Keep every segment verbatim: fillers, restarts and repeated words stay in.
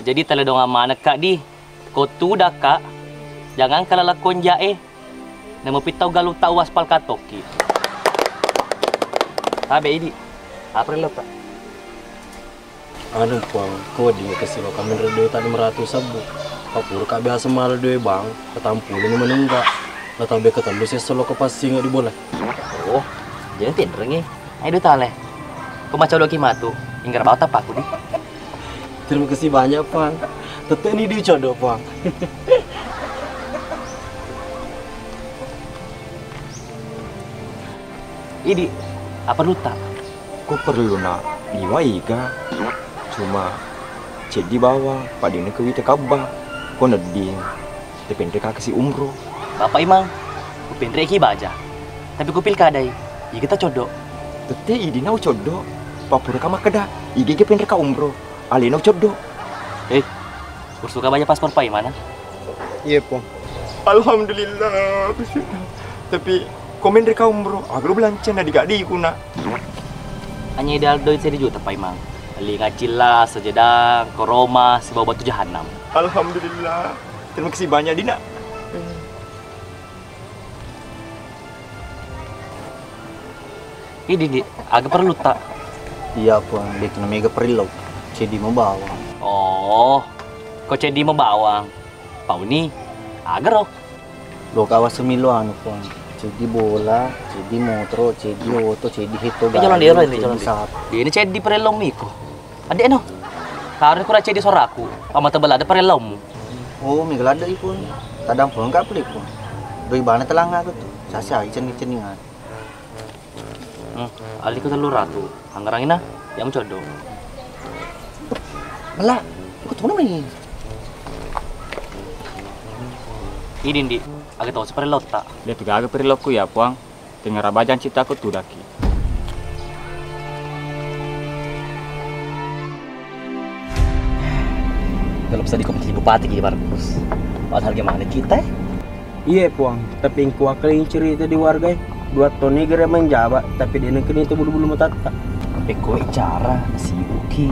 Jadi tale dongang manekka di, ko tudakka, jangangka laleng konja'e, namupi tau galung tau aspal katokki. Tabe idi, apa lokka? Anu Puang, ko wedding kasi lo kami doe tadi meratu sebbu. Papura ka biasa mala doe bang, patampuleni menungga. Natabe ketellu sesso lo ke passinga di bola. Oh, jadi tinrengi. Ayo dua tale. Ko macodoki matu, inggara bawang tappaku di. Terima kasih banyak, Puang. Tette ni dicodo, Puang. Idi, apa perlutta? Ko perlu na liwai ga? Cuma ceddi bawang, padina ke wita kabba. Ko nedding. Dipenre ka kasi umroh. Bapak Imang, kupenreki baja. Tapi kupilkadai, iga ta coddo? Tette idi na ucoddo. Papura ka makkeda, iga-iga penre ka umroh, alena ucoddo. Eh, ursuka baja paspor Pak Imang, nah. Iya, Puang. Alhamdulillah, aku sudah. Tapi ko menre ka umroh, aga lo belanca na digaddi kuna. Hanya ideal doi seri juta Pak Imang. Linga cilla, sejedang, koroma, sibawa batu jahannam. Alhamdulillah. Terima kasih banyak, Dina. Idi, Di, aga perlu ta? Iya, Puang, de tu namega perlu. Ceddi mabawang. Oh, ko ceddi mabawang. Pauni, aga ro? Lo kawa semilo anu, Puang. Ceddi bola, ceddi motoro, ceddi oto, ceddi hetto. Eh, jalan garu, dia, jalan ceddi dia. Sapi. Dia ini ceddi perlu miko. Adek no. Harus kurang ceddi soraku. Pamata belada parellaumu. Oh, mega ladde ipun. Tadang pun ka peliku. Doi bana telang aku tu. Sasi ai cenning-cenningan. Hmm, aliku tellu ratu. Angerangina, yang coddo. Mela, aku tu namanya. Ini ndi, aga tau separellau ta. Dia tu gaga parellauku ya, Puang. Tengara bajang citaku tudaki. Kalau bisa dikompetisi bupati ki, Markus. Padahal gimana kita, eh? Iye, Puang, tapi engko akkaling cerita di warga, eh. Dua toni gere menjabat, tapi dia nengkeni itu bulu-bulu matatta. Pekko cara nasibuki.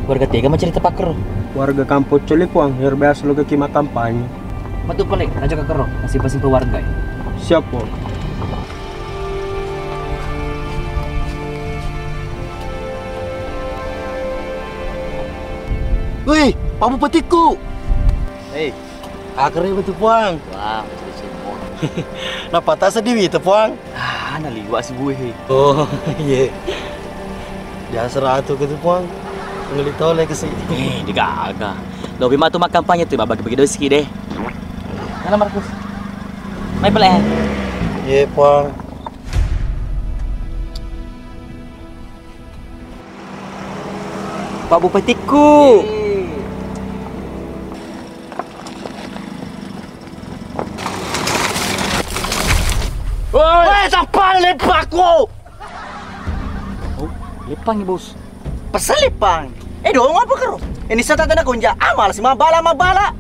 Warga tega mencerita paker. Warga kampung Coli, Puang, yang biasa lo ke kima kampanye. Matu pole, aja ka kero, nasimpa-simpa warga, eh. Siap, Puang. Wih, Pak Bupatiku. Hei. Akere betu, Puang. Wah, betul semua. Napatasa diwi itu, Puang. Ah, naliwa si bue, he. Oh, iye. Biasa ratu ke tu, Puang. Ngeli tole ke si. Eh, digaga. Lobi matu makampanye tu, babagi-bagi dosi deh. Mana Markus? Mai pele. Iye, Puang. Pak Bupatiku. Woi, sampai lepakku. Oh, lepangi, Bos. Pesan lepang. Eh, dong apa karo? Ini saya tak kena konja. Ah, malas mabala, mabala.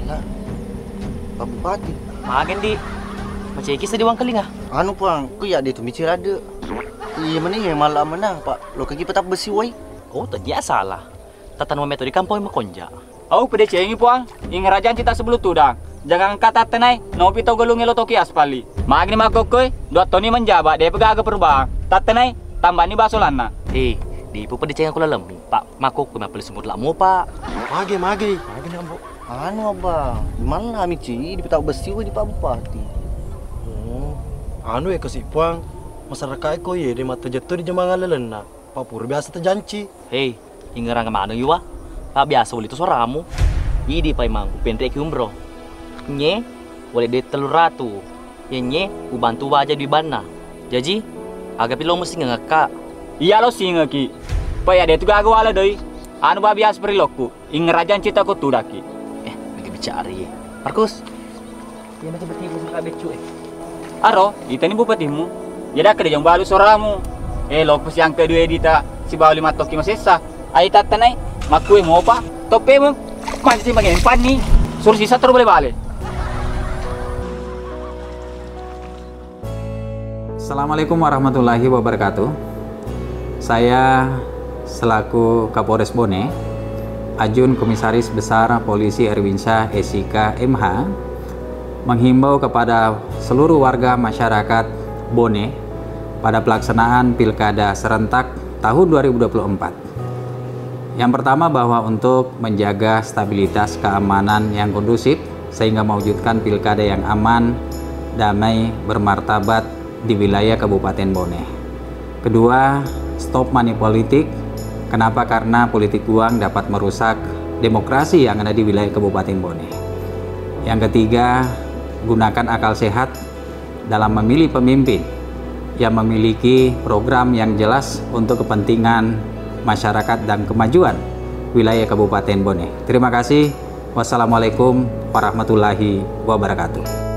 Lah, Pak Bupati. Magen di. Maceki sedih wangkelinga. Anu, Puang, ku ya dia tu micir ada. Iya, mending ya malam mana, Pak. Lo kaki petap besi, woi. Oh, tadi salah. Tatan metode kampung makonja. Au, pedecengi, Puang. Ingerajang cita sebelum tudang. Jangan kata tenai, nopi to gelungi lo toki aspali. Magni makokkoi, dua toni menjabat, de pegaga perubahan. Tattenai, tambani basolanna. Eh, di pu pedecengi aku lalemmu. Pak, makokko mappali sumur lakmu, Pak. Mage, mage. Mage, Ambo. Anu, Abang, malla mici di petau besi di Pak Bupati. Oh, anu e kasi, Puang. Masyarakat ko ye de mata jetto di jemang lalenna. Pak pura biasa terjanci. Hei, ingerang maneng iwa. Pak biasa wali tu soramu. Idi paimang, penreki umroh. Nye, wale de tellu ratu. Yenye ubantu waja di banna. Jaji, agapi lo musingengekka? Iya lo singeki. Paya de tu gaga wala doi. Anu babi aspri lokku. Ingerajang cita ko tudaki. Eh, mega bicara ye. Markus. Iya macam beti musuh kabeccu eh. Aro, itani bupatimu. Jadi akka de jong balu soramu. Eh, lokku siangke dua dita sibawa lima tokki masessa. Ai tattanai, makkue mopa, toppemu, manci mangempanni, suruh sisa terus bale-bale. Assalamualaikum warahmatullahi wabarakatuh. Saya selaku Kapolres Bone, Ajun Komisaris Besar Polisi Erwinsyah S I K M H, menghimbau kepada seluruh warga masyarakat Bone pada pelaksanaan Pilkada serentak tahun dua ribu dua puluh empat. Yang pertama, bahwa untuk menjaga stabilitas keamanan yang kondusif sehingga mewujudkan pilkada yang aman, damai, bermartabat di wilayah Kabupaten Bone. Kedua, stop money politik. Kenapa? Karena politik uang dapat merusak demokrasi yang ada di wilayah Kabupaten Bone. Yang ketiga, gunakan akal sehat dalam memilih pemimpin yang memiliki program yang jelas untuk kepentingan masyarakat dan kemajuan wilayah Kabupaten Bone. Terima kasih. Wassalamualaikum warahmatullahi wabarakatuh.